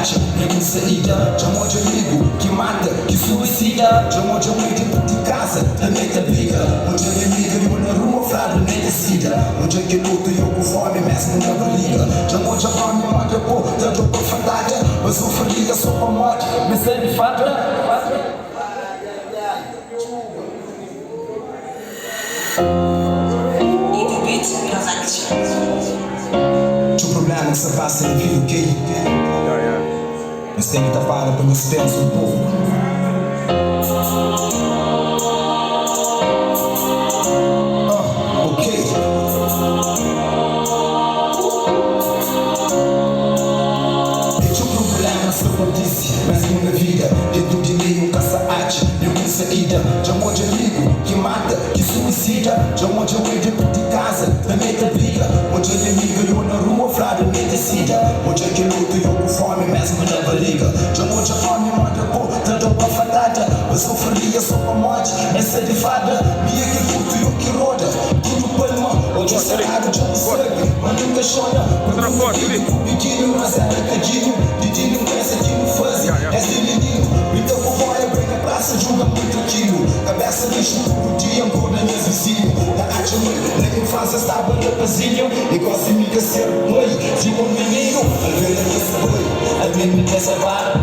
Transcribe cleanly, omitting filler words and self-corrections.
atxa ninhun saída. Dja N odja amigu ki mata, ki suicida. Dja N odja mãe dentu di kaza tanbe ta briga. N odja nha amiga yo na rua fladu ma el é sida. N odja kel otu yo ku fomi mesmu na bariga. Dja N odja omi moda bo ta da pa fadada. Bazofaria so pamodi ma es é di fada. Idu Beat Production. Txeu problema ki sa pasa na vida ok Nhos ten ki ta para pa nhos pensa un poku Ah ok É txeu problema sa kontise. Mesmu na vida, dentu di mi un ka sa atxa ninhun saída. Dja N odja amigu ki mata, ki suicida. Dja N odja oi dentu di kaza tanbe ta briga. N odja nha amiga yo na rua fladu ma e sida. N odja kel otu yo ku fomi mesmu na bariga. Dja N odja omi moda bo ta da bafatada. Bazofaria so pamodi ma e sta di fada. Mi e kel putu yo ki roda tudu palma. Odja saradu dja bu sabe ma nu ka xona. Pergunta ki ku bidinhu mas era kadinhu. Didinhu pensa ki nu fazi es di mininu. Brinka ku boia, bai na prasa juga muitu kilu. Kabesa lixu tudu dia nkorda nhas vizinhu. Ta atxa mai na infansia staba rapazinhu. I gosi mi ka ser pai di un mininu. Al ve na kes bai, al mi mi desa bara.